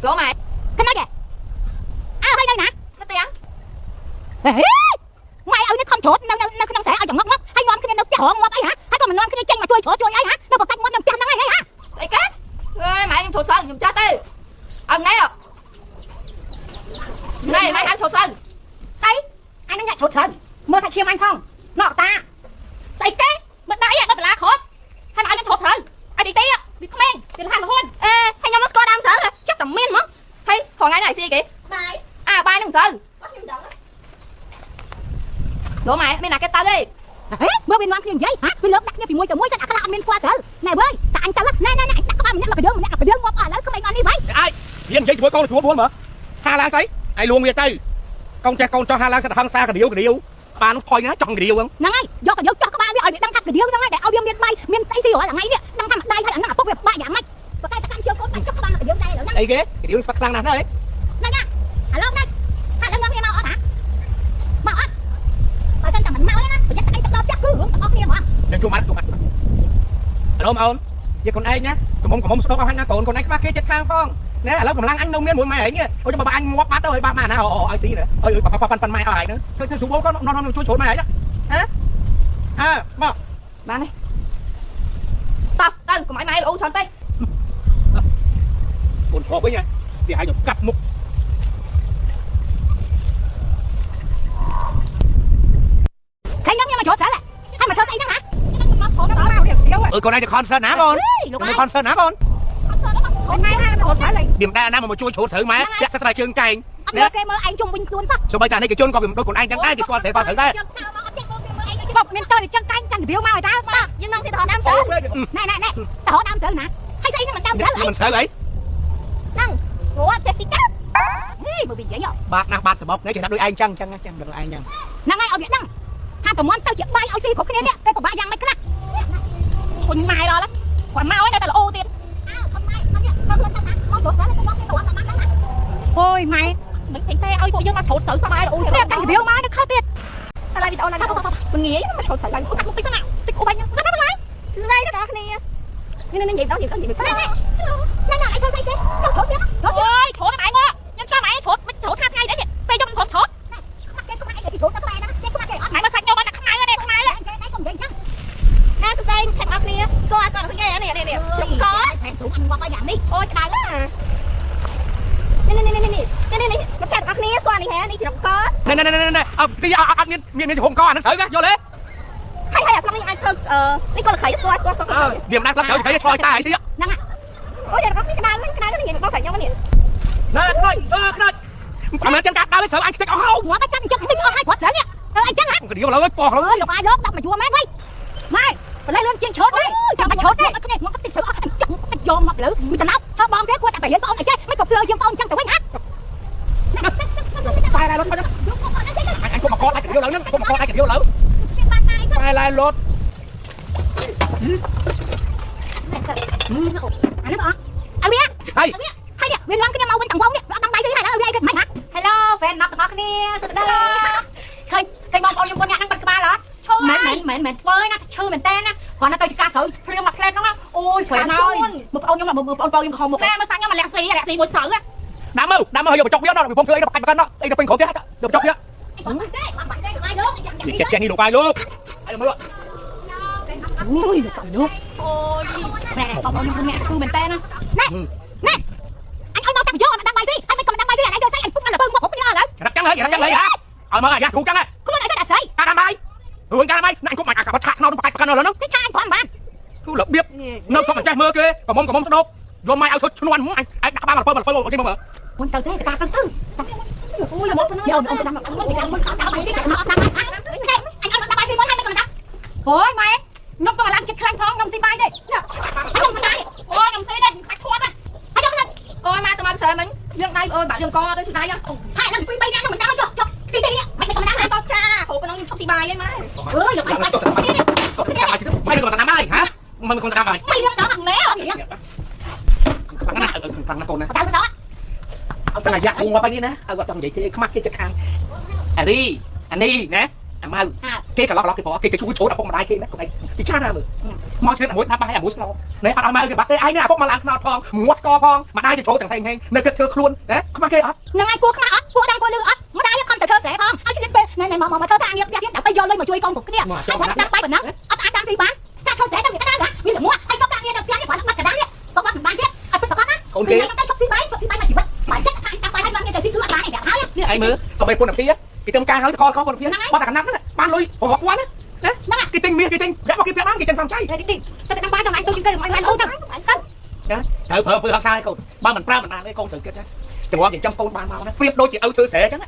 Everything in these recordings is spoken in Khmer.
លោម៉ែ ខណិចអើហើយនៅណា នៅផ្ទះ ហេម៉ែឲ្យនេះខំច្រូតនៅនៅក្នុងស្រែឲ្យចងក់មកហើយនាំគ្នានៅផ្ទះរងងាប់អីហ่าហើយក៏មិននាំគ្នាចេញមកជួយច្រូតជួយអីហ่าនៅបកាច់មាត់នៅផ្ទះហ្នឹងអីហ่า ស្អីគេអើយម៉ែខ្ញុំច្រូតស្រូវខ្ញុំចាស់ទេឲ្យណែណែម៉ែហៅច្រូតស្រូវ ស្អីអញនឹងអ្នកច្រូតស្រូវមើលសាច់ឈាមអញផងណកតាស្អីគេមិនដៃដល់បន្លាក្រោតហើយមកឲ្យខ្ញុំច្រូតស្រូវអីទីទីវាក្មេងវាលះលហ៊ុន អេហើយខ្ញុំមកស្គាល់ដើមស្រូវចាប់តែមានហ្មងហើយរងថ្ងៃនេះឲ្យស៊ីគេ បាយ អាបាយនឹងស្រូវ អត់ខ្ញុំដឹង លោម៉ែមានណាគេទៅទេ ហេមើលវានាំគ្នានិយាយហ่าវាលើកដាក់គ្នាពីមួយទៅមួយសិនអាខ្លះអត់មានស្គាល់ស្រូវណែវើយតែអញទៅណែណែណែអញដាក់ក្បាលម្នាក់មកកយើងម្នាក់កយើងងាប់អស់ឥឡូវក្មេងអត់នេះវិញ អាយរៀននិយាយជាមួយកូនជួបួនមើលហាឡើងស្អីឯងលួងវាទៅកូនចេះកូនចោះហាឡើងសិតហឹងសាកដៀវកដៀវបាននោះផុយណាចង់កដៀវហ្នឹង ហ្នឹងហើយយកកយកចោះក្បាលវាឲ្យវាដឹងថាកដៀវហ្នឹងហើយដែលឲ្យវាមានបាយមានស្អីស៊ីរាល់ថ្ងៃនេះដឹងថាម្ដាយហើយអាហ្នឹងឪពុកវាបាក់យ៉ាងម៉េចបើតែកាន់ជើងកូនបាច់ចោះក្បាលមកកដៀវដែរឥឡូវហ្នឹង អីគេកដៀវស្បាត់ខ្លាំងណាស់ណាស់ ហ្នឹងណាឥឡូវហ្នឹងហើយឡើងគ្នាមកអត់ហ่าមកអត់បើសិនតែមិនមកទេណាប្រយ័ត្នតែអញទៅដល់ផ្ទះគឺរឿងទាំងអស់គ្នាហ្មង នឹងជួបម៉ាត់ជួបម៉ាត់ឥឡូវអូនយកខ្លួនឯងណាកំមុំកំមុំស្ដុកអស់ហើយណាកូនកូនឯងខ្វះគេចិត្តខាងផងណាឥឡូវកម្លាំងអញនៅមានមួយម៉ែឯងអូចាំបើអញងាប់បាត់ទៅហើយបាក់ម៉ែណាអូឲ្យស៊ីណាអើយប៉ប៉ប៉ប៉ម៉ែអស់ហើយហ្នឹងទៅស្រួលកូននាំជួយជ្រូតម៉ែឯងហ៎អើមក បានទេតោះទៅកុំឲ្យម៉ែល្អច្រើនពេក កូនប្រុសវិញណាវាឲ្យកាប់មុខ ឃើញហ្នឹងខ្ញុំមកច្រូតស្រូវហើយមកធ្វើស្អីហ្នឹងហ่าមកខំដល់ អើកូនឯងទៅ concert ណាកូន លោក ទៅ concert ណាកូន អូនម៉ែហាច្រូតស្រូវឡើយ វាមិនដែរណាមកជួយជ្រូតស្រូវម៉ែពាក់សិតតែជើងកែង អត់មើលគេមើលឯងជុំវិញខ្លួនសោះ សូម្បីតែនេះគេជនក៏វាមិនដូចខ្លួនឯងចឹងដែរគេស្គាល់ស្រីស្គាល់ស្រូវដែរ បងមានតើចឹងកែងចាំកាទៀវមកឲ្យតើ តោះយើងនាំគ្នាទៅរកដើមស្រូវ ណែណែណែតើរកដើមស្រូវណាហើយស្អីហ្នឹងមិនដើមស្រូវអី មិនស្រូវអី ហ្នឹងព្រោះចេះស៊ីកើត ហេមើលវានិយាយ បាក់ណាស់បាត់សបុកនេះចេះដាក់ដូចឯងចឹងចឹងចឹងដូចឯងចឹង ហ្នឹងហើយឲ្យវាដឹងថាប្រមន់ទៅជាបាយឲ្យស៊ីគ្រប់គ្នានេះគេពិបាកយ៉ាងម៉េចខ្លះ គុញម៉ែដល់គាត់មកឲ្យនៅតែល្អទៀត អើខំម៉ែខំនេះខំខ្លួនទៅណាមកជ្រុតទៅមកគេទៅអត់បានណា អូយម៉ែមិនឃើញទេឲ្យពួកយើងមកច្រូតស្រូវសប្បាយល្អទៀត នេះកាន់កាទៀវមកនៅខុសទៀត តែឡាយវីដេអូឡើងមិនងាយមកច្រូតស្រូវឡើង អូកាត់មុខតិចសិនណាតិចអូបាញ់ណាស់ណាស់ ស្ដីដល់គ្នានេះនេះនិយាយដល់និយាយដល់និយាយ ណែណែណែអីធ្វើស្អីគេចុះជ្រុតទៀតជ្រុត អូយច្រូតម៉ែមកខ្ញុំឆ្លងម៉ែច្រូតមិនច្រូតថាថ្ងៃនេះពេលយកមិនព្រមច្រូត គេក្មាក់អីគេជ្រុតទៅក្បែរហ្នឹងគេក្មាក់គេអត់ ម៉ែមកសាច់ខ្ញុំមកដាក់ខ្មៅនេះខ្មៅ គេឯងកុំនិយាយចឹង ណាសួស្ដីខេតអស់គ្នាស្គាល់ស្គាល់ស្គាល់នេះនេះនេះជ្រុំក ផែនជ្រុំអញងាប់ឲ្យយ៉ាងនេះ អូយក្តៅណានេះនេះនេះនេះនេះនេះមកខេតអស់គ្នាស្គាល់នេះហ៎នេះជ្រុំក ណែណែណែណែអត់គេអត់មានមានចំហកអាហ្នឹងស្រូវគេយល់ទេ ហើយហើយអាស្លឹកនេះអាចធ្វើអឺនេះក៏លខៃស្គាល់ស្គាល់ស្គាល់ អើវាមិនដែរស្លឹកស្រូវគេឆ្លើយតាអីស៊ី ហ្នឹង អូយអ្នកនេះក្តៅហ្នឹងក្តៅនេះនិយាយដល់សាច់ខ្ញុំនេះ ណែខ្នាច់អឺខ្នាច់អាមែនចឹងកាត់ដើរស្រូវអញខ្ទេចអស់ហើយ ងាប់ឲ្យកាន់ចឹងនេះអស់ហើយគាត់ស្រូវនេះទៅអីចឹងហ៎ កដៀវឡើយប៉ោះ អើយលោកអាយកដាក់មកជួមែនវិញ ម៉ែបលេះលឿនជាងច្រូតម៉ែចាំបាច់ច្រូតទេ អត់នេះមកតិចស្រូវអស់ចង់យកមកលើមានតំណោធ្វើបងគេគាត់តែបរៀនបងអីចេះមិនក៏ភ្លើជាងបងចឹងទៅវិញហ่ะ បែរឡៃលត់អញគុំមកកដាច់កដៀវឡើយហ្នឹងគុំមកកដាច់កដៀវឡើយបែរឡៃលត់ អានេះបងឲ្យវា ហើយ ហើយវានាំគ្នាមកវិញទាំងវងនេះវាអត់ដឹងបាយស្អីហើយឲ្យវាអីគេមិនហ่ะ Hello fan អ្នកទាំងអស់គ្នាសួស្តីឃើញឃើញបងប្អូនខ្ញុំ4នាក់ហ្នឹងបាត់ក្បាលអត់ឈឺ មែនមែនមែនមែនធ្វើណាឈឺមែនតើណាគ្រាន់តែទៅការស្រូវភ្លាមមកផ្លែតហ្នឹងអូយហ្វេនហើយមកប្អូនខ្ញុំមកប្អូនបងខ្ញុំខំមុខ ម៉ែមកសាច់ខ្ញុំមកលាក់ស៊ីលាក់ស៊ីមួយស្រូវ ដាក់មើលដាក់មើលយកបញ្ចុកវាដល់វាពងធ្វើអីដល់កាច់បកិនស្អីដល់ពេញក្រុមទៀតយកបញ្ចុកវា បងទេបងបាក់ទេបាយលោកយ៉ាង វាចេះចេះនេះលោកបាយលោកហើយមើល អូយលោកលោក អូយ ណែបងប្អូនខ្ញុំអ្នកឈឺមែនតើណាណែណែអញឲ្យមកតាំងយកអត់ដឹងបាយស្អីហើយមិនក៏មិនដឹងបាយស្អីអញយកស្អីអញពុកមកលពើមកពុកនេះអស់ឥឡូវ រឹកចឹងហើយរឹកចឹងហើយហ่าឲ្យមើលអាយ៉ាគ្រូចឹងហើយ ខ្លួនឯងស្អីអាស្អី កាត់បាយរួចកាត់បាយណាញ់គុំអាកាត់ឆាក់ខ្នោកាច់បកិនដល់ហ្នឹង គេឆាអញគ្រាន់បាន គឺរបៀបនៅសុំចេះមើលគេកំមុំកំមុំស្ដោកយកម៉ែឲ្យឈុតឈ្នន់អញឯងដាក់ក្បាលមកបើបើអូខេមើល មុនទៅទេតាទៅទៅអូយមកយកអូនទៅដាក់មកមុនមុនអត់ដាក់បាយស៊ីមកអត់ដាក់បាយអញអត់ដាក់បាយស៊ីមកហើយមិនក៏មិនដាក់ អូយម៉ែខ្ញុំបងឡើងចិត្តខ្លាញ់ផងខ្ញុំស៊ីបាយទេ អញមិនដាក់ អូយខ្ញុំស៊ីទេខាច់ធាត់ណា អញមិន អូយម៉ែទៅមកពិសេសមិញលៀងដៃអូយបាក់លៀងកទៅស្ដាយ ហើយឡើងពី3នាក់មិនដាក់ចុះចុះពីទីនេះមិនក៏មិនដាក់ តោះចាហូបប៉ុណ្ណឹងខ្ញុំឈប់ស៊ីបាយហើយម៉ែ អើយលោកអញបាច់ បាយមិនក៏តាមបាយហ៎មិនក៏តាមបាយ មិនរឿងដល់ ម៉ែ អត់រឿង ខ្លាំងណាស់ខ្លាំងណាស់កូនណា ទៅទៅ អត់សង្កយ៉ាគងមកបាយនេះណាឲ្យគាត់ចង់និយាយគេខ្មាស់គេចិត្តខាងអារីអានេះណាអាម៉ៅគេកន្លោះកន្លោះគេព្រោះគេគេជួយជ្រូតឪពុកម្ដាយគេណាកុំឯងពីច្រើនណាមើល មកឆ្លៀតមួយដាក់បាយអាមួយស្លោនេះអត់ឲ្យមកគេបាត់ទេឯងនេះអាពុកមកឡើងខ្នោតផងមាត់ស្កផងម្ដាយទៅចូលទាំងហេងហេងនៅគិតធ្វើខ្លួនណាខ្មាស់គេអត់ នឹងឯងគួរខ្មាស់អត់គួរដឹងគួរលឺអត់ម្ដាយខំតែធ្វើស្រែផងឲ្យឆ្លៀតពេលណែណែមកមកធ្វើតាងារផ្ទះទៀតដើម្បីយកលុយមកជួយកូនគ្រប់គ្នាហើយគាត់ដាក់បាយប៉ុណ្ណឹងអត់អាចតាមស៊ីបានតែធ្វើស្រែទៅវាក្តៅហ៎វាល្មួហើយចុះការងារនៅផ្ទះនេះគាត់បាត់កណ្ដាលនេះក៏បាត់មិនបានទៀតឲ្យពិតប្រាកដណា កូនគេ តែជប់ស៊ីបាយជប់ស៊ីបាយមកជីវិតបាយចិត្តថាដាក់បាយឲ្យបានគេទៅស៊ីគឺអត់បានទេហើយ នេះឯងមើលសម្បីពុនភាពគេទៅការហើយស្កខពុនភាពបាត់តែកណាត់ហ្នឹងបានលុយរាប់ពាន់ណាណាគេទិញមាសគេទិញប្រាក់មកគេប្រាក់បានគេចិនសំចៃ តិចតិចទៅដាក់បាយដល់ឯងទៅជាងគេឲ្យបានអូនទៅទៅ ណាត្រូវប្រើពើហក់សាយកូនបើមិនប្រើមិនបានទេកូនត្រូវគិតណាចង្វាក់ចិញ្ចឹមកូនបានមកណាប្រៀបដូចជាឪធ្វើស្រែអញ្ចឹងណ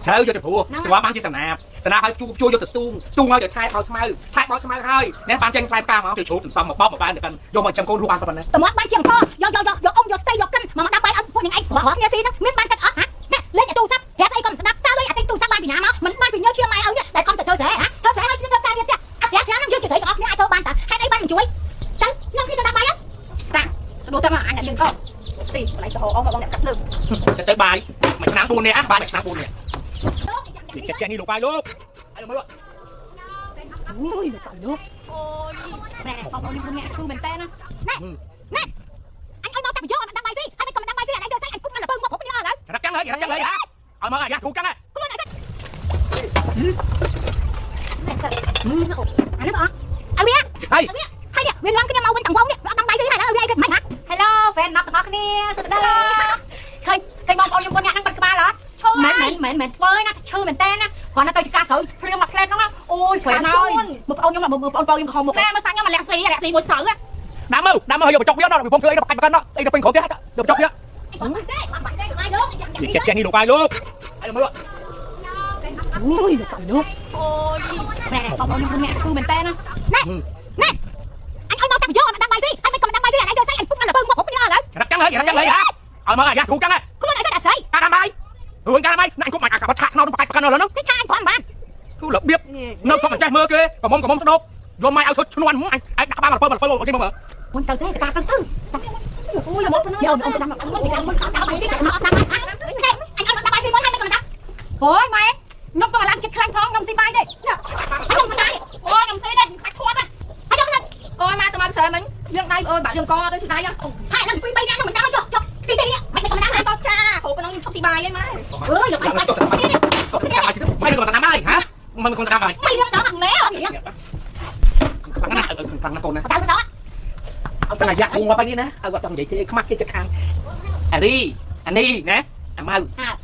ាស្រូវយកទៅព្រោះចង្វាក់បានជាសណាបសណាបឲ្យជួយកទៅស្ទូងស្ទូងឲ្យទៅថែបោស្មៅថែបោស្មៅហើយណាបានចេញផ្លែផ្កាមកទៅជ្រូកសំសំមកបោកមកបានទៅយកមកចិញ្ចឹមកូនរស់បានប៉ុណ្ណេះ តមាត់បានជាងផងយកយកយកយកអ៊ំយកស្ទៃយកកិនមកដាក់បាយឲ្យពួកនឹងឯងស្គាល់គ្នាស៊ីហ្នឹងមានបានកិនអត់ហ៎ណាលេងតែទូរស័ព្ទប្រាប់អីក៏មិនស្ដាប់តើលុយអាទិញទូរស័ព្ទបានពីណាមកមិនបានពីញើឈាមម៉ែឪនេះដែលខំតែធ្វើស្រែហ៎ធ្វើស្រែឲ្យខ្ញុំធ្វើការងារផ្ទះអត់ស្រាស្រាហ្នឹងយើងជាស្រីទាំងអស់គ្នាអាចធ្វើបានតើហេតុអីបានមិនជួយទៅនឹងគេទៅដាក់បាយ តាទៅទៅមកអញអ្នកយើងកទីកន្លែងទៅហៅអស់មកបងអ្នកកាត់ភ្លើង ទៅបាយមួយឆ្នាំ4នាក់បាយមួយឆ្នាំ4នាក់នេះចេះនេះលោកបាយលោកហើយមើល អូយលោកលោក អូយ ណែបងប្អូនខ្ញុំអ្នកឈឺមែនតើណាណែណែអញឲ្យមកតាំងយកអត់ដាក់បាយស៊ីហើយមិនក៏មិនដាក់បាយស៊ីអញយកស្អីអញគុំមកលពើមកគ្រប់គ្នាឥឡូវ រត់ចឹងហើយរត់ចឹងហើយហ៎ឲ្យមកអាយ៉ាធូចឹងហ៎ ខ្លួនអត់អានេះបងឲ្យវា ហើយ ហើយវានាំគ្នាមកវិញទាំងវងនេះអត់ដាក់បាយស៊ីហើយឲ្យវាអីគិតមិនហ៎ Hello fan អ្នកទាំងអស់គ្នាសួស្តីឃើញឃើញបងប្អូនខ្ញុំ4នាក់ហ្នឹងបាត់ក្បាលអត់ ឈឺ មែនមែនមែនមែនធ្វើណាឈឺមែនតើណាគ្រាន់តែទៅចការស្រូវភ្លាមមកផ្លែតហ្នឹងអូយហ្វេនហើយមើលប្អូនខ្ញុំមើលប្អូនបងខ្ញុំក្រហមមុខ ម៉ែមកសាច់ខ្ញុំមកលាក់ស៊ីលាក់ស៊ីមួយស្រូវ ដាក់មើលដាក់មើលយកបញ្ចុកវាដល់ពីពងធ្វើអីដល់កាច់បកិនដល់ស្អីដល់ពេញក្រុមទៀតយកបញ្ចុកវា បាត់ទេបាត់ទេបាយលោក នេះចេះនេះលោកបាយលោកហើយមើល អូយលោកលោក អូយ ណែបងប្អូនខ្ញុំអ្នកឈឺមែនតើណា ណែណែអញឲ្យមកតាំងយកអត់ដាក់បាយស៊ីហើយមិនក៏មិនដាក់បាយស៊ីអញយកស្អីអញគុំមកលពើមកគ្រប់គ្នាឥឡូវ រត់ចឹងហើយរត់ចឹងហើយហ៎ឲ្យមកអាយ៉ាធូចឹងហ៎ ខ្លួនអត់ស្អីស្អី កាដាំបាយរួញកាដាំបាយណាញ់គុំអាកាបឆាក់ខ្នោតកាច់បកិនដល់ហ្នឹង គេឆាអញគ្រាន់បាន គឺរបៀបនៅសុំចេះមើលគេកំមុំកំមុំស្ដោកយកម៉ែឲ្យធ្វើឈ្នន់អញឯងដាក់ក្បាលមកបើអូខេមើល មុនទៅទេតាទៅទៅអូយមកយកអូនទៅដាក់មកមុនមុនដាក់បាយស៊ីមកដាក់បាយអញឲ្យមកដាក់បាយស៊ីមួយហើយមិនក៏មិនដាក់ អូយម៉ែខ្ញុំក៏ឡើងចិត្តខ្លាញ់ផងខ្ញុំស៊ីបាយទេ អញខ្ញុំមិនដាក់ អូយខ្ញុំស៊ីទេខាច់ធាត់ណា អញខ្ញុំមិនដាក់ អូយមកទៅមកពិសេសមិញលៀងដៃអូយបាក់លៀងកទៅស្ដាយ ហើយនឹងពី3នាក់មិនដាក់ចុះចុះទីទីមិនក៏មិនដាក់ តចាព្រោះប៉ុណ្ណឹងខ្ញុំឈប់ស៊ីបាយហើយម៉ែ អើយលោកអញបាយ មិនក៏តាមបាយហ៎មិនក៏តាមបាយ មិនដល់ ណែ ខ្លាំងណាស់ខ្លាំងណាស់កូនណា ទៅទៅ អត់ស្អាយ៉ាងងាប់ហើយនេះណាឲ្យគាត់ចង់និយាយគេខ្មាស់គេចិត្តខាងអារីអានេះណាអាម៉ៅ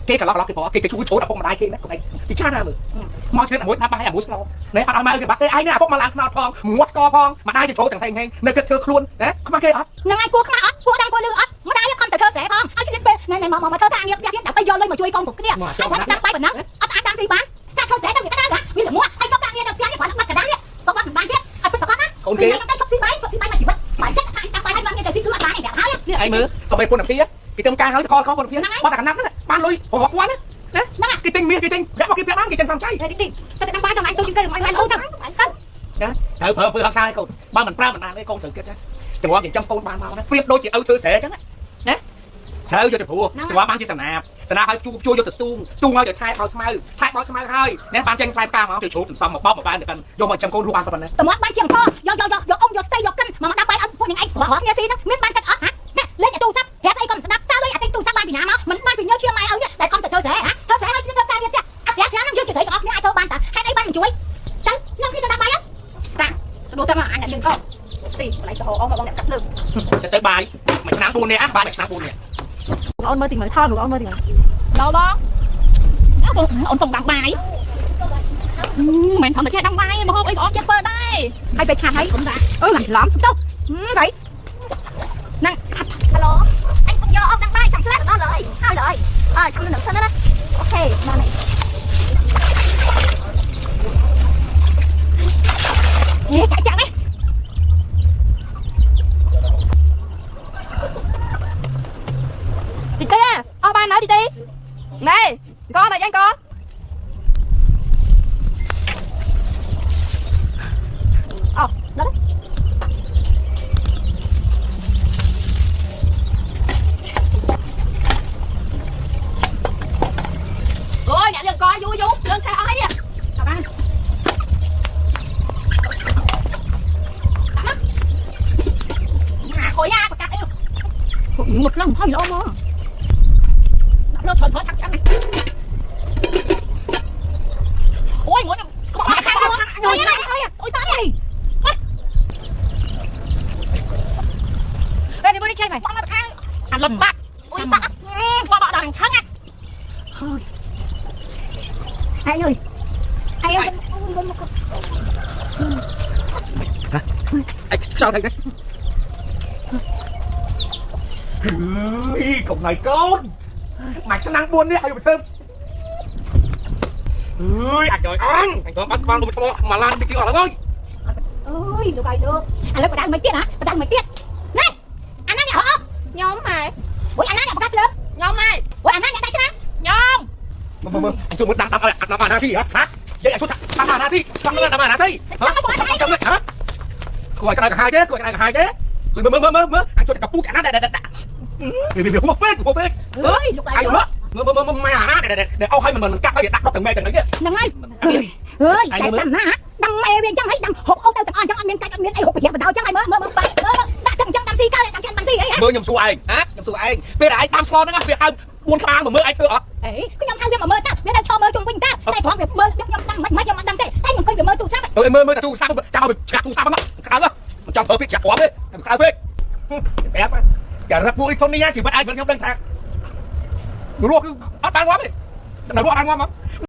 គេកន្លោះកន្លោះគេព្រោះគេជួយជ្រូតឪពុកម្ដាយគេណាកុំឯងពីច្រើនណាមើលមកឆ្លៀតមួយដាក់បាយអាមួយស្លោនេះអត់ឲ្យមកគេបាត់ទេឯងនេះអាពុកមកឡើងខ្នោតផងមាត់ស្កផងម្ដាយទៅជ្រូតទាំងហេងហេងនៅគិតធ្វើខ្លួនណាខ្មាស់គេអត់ នឹងឯងគួរខ្មាស់អត់គួរដឹងគួរលឺអត់ម្ដាយខំតែធ្វើស្រែផងឲ្យឆ្លៀតពេលណែណែមកមកធ្វើតាងារផ្ទះទៀតដើម្បីយកលុយមកជួយកូនគ្រប់គ្នាហើយគាត់ដាក់បាយប៉ុណ្ណឹងអត់អាចតាមស៊ីបានតែធ្វើស្រែទៅវាក្តៅហ៎វាល្មួហើយចុះការងារនៅផ្ទះនេះគាត់បាត់កណ្ដាលនេះក៏បាត់មិនបានទៀតឲ្យពិតប្រាកដណា កូនគេ តែជប់ស៊ីបាយជប់ស៊ីបាយមកជីវិតបាយចិត្តថាដាក់បាយឲ្យបានគេទៅស៊ីគឺអត់បានទេហើយ នេះឯងមើលសម្បីពុនភាពគេទៅការហើយស្កខពុនភាពបាត់តែកណាត់ហ្នឹងបានលុយរាប់ពាន់ណាណាគេទិញមាសគេទិញប្រាក់មកគេប្រាក់បានគេចិនសំចៃ តិចតិចទៅដាក់បាយដល់ឯងទៅជាងគេឲ្យបានអូនទៅទៅ ណាត្រូវប្រើពើហក់សាយកូនបើមិនប្រើមិនបានទេកូនត្រូវគិតណាចង្វាក់ចិញ្ចឹមកូនបានមកណាប្រៀបដូចជាឪធ្វើស្រែអញ្ចឹងណាស្រូវយកទៅព្រោះចង្វាក់បានជាសណាបសណាបឲ្យជួយកទៅស្ទូងស្ទូងឲ្យទៅថែបោស្មៅថែបោស្មៅហើយណាបានចេញផ្លែផ្កាមកទៅជ្រូកសំសំមកបោកមកបានទៅយកមកចិញ្ចឹមកូនរស់បានប៉ុណ្ណេះ តមាត់បានជាងផងយកយកយកយកអ៊ំយកស្ទៃយកកិនមកដាក់បាយឲ្យពួកនឹងឯងស្គាល់គ្នាស៊ីហ្នឹងមានបានកិនអត់ហ៎ណែលេងតែទូរស័ព្ទប្រាប់អីក៏មិនស្ដាប់តើលុយអាទិញទូរស័ព្ទបានពីណាមកមិនបានពីញើឈាមម៉ែឪនេះដែលខំតែធ្វើស្រែហ៎ធ្វើស្រែឲ្យខ្ញុំធ្វើការងារផ្ទះអត់ស្រាស្រាហ្នឹងយើងជាស្រីទាំងអស់គ្នាអាចធ្វើបានតើហេតុអីបានមិនជួយទៅនឹងគេទៅដាក់បាយ តាទៅទៅមកអញអ្នកយើងកទីកន្លែងទៅហៅអស់មកបងអ្នកកាត់ភ្លើង ទៅបាយមួយឆ្នាំ4នាក់បាយមួយឆ្នាំ4នាក់ បងអូនមើលទីមើលថតបងអូនមើលទីមើល ដល់បងបងអូនសុំដាំបាយមិនធម្មតាចេះដាំបាយមកហូបអីក៏អត់ចេះធ្វើដែរ ហើយពេលឆាត់ហើយកុំថាអឺឡំសុំទៅហី ហ្នឹង ហៅឡូអញពុកយកអស់ដាក់បាយចាំផ្លែដល់ហើយហើយហើយអើចាំនៅនឹងសិនណាអូខេមកនេះ នេះចាក់ចាក់នេះ ទីទីអស់បានហើយទីទីណែកមកយ៉ាងកអស់ដល់អូយអ្នកលឿងកយូរយូរលឿងឆេះអស់ហើយនេះ បាន ហើយល្អមកដាក់លើច្រើនឆាក់ឆាក់អូយងន់ក្បាលខាងអូយអូយសានេះតែនេះចេះไหมបងមកខាងអាលំបាក់ អូយសាក់ បងបកដល់ខាងហើយអើយអើយ មកអញខ្យល់ថៃទេអើយកុំណៃកូនមួយឆ្នាំ4នេះឲ្យទៅធ្វើអើយអាចឲ្យអញអញក៏បាត់ក្បាលទៅថ្មមួយឡានតិចអស់ហើយ អើយលោកឲ្យលោកឥឡូវបដៅមិនទៀតហ៎បដៅមិនទៀតណែអាណាអ្នកហ៎ ខ្ញុំហ៎ អូយអាណាអ្នកបកាត់លើ ខ្ញុំហ៎ អូយអាណាអ្នកដាក់ឆ្នាំ ខ្ញុំ មើលអញជួយមើលដាក់ដាក់ឲ្យដាក់អាណាស៊ីហ៎ហ៎យាយអញជួយដាក់អាណាស៊ីចង់ដាក់អាណាស៊ីហ៎ចង់ហ៎គួរឲ្យក្តៅក្រហាយទេគួរឲ្យក្តៅក្រហាយទេមើលមើលមើលមើលអញជួយតែកពូអាណាដាក់ដាក់វាហួសពេកហួសពេក អើយលោក ឲ្យមើលមើលមើលម៉ែអាណាដែលអស់ឲ្យមិនមិនកាប់ឲ្យដាក់ដុតទាំងមេទាំងនេះ ហ្នឹងហើយអើយតែដាំណាដាំមេវាអញ្ចឹងហើយដាំហូបអូទៅទាំងអស់អញ្ចឹងអត់មានកាច់អត់មានអីហូបប្រយ័ត្នបដៅអញ្ចឹងហើយមើលមើលមើលដាក់ចឹងអញ្ចឹងដាំស៊ីកើតដាំចិនដាំស៊ីអីហ៎ មើលខ្ញុំសួរឯងហ៎ខ្ញុំសួរឯងពេលដែលឯងដាំស្លហ្នឹងវាហៅ4ក្បាលមកមើលឯងធ្វើអត់ អេខ្ញុំហៅវាមកមើលតាវានៅឈរមើលជុំវិញតាតែត្រង់វាមើលខ្ញុំដាំមិនមិនខ្ញុំអត់ដឹងទេតែខ្ញុំឃើញវាមើលទូរស័ព្ទ អើយមើលមើលតែទូរស័ព្ទចាំឲ្យច្រាក់ទូរស័ព្ទហ្នឹងក្តៅមិនចង់ប្រើពេកច្រាក់ព្រមទេក្តៅពេកប្រាប់ចារឹកពួកអីធំនេះជីវិតឯងខ្ញុំដឹងថារស់គឺអត់បានងាប់ទេតែរស់អត់បានងាប់ហ្មង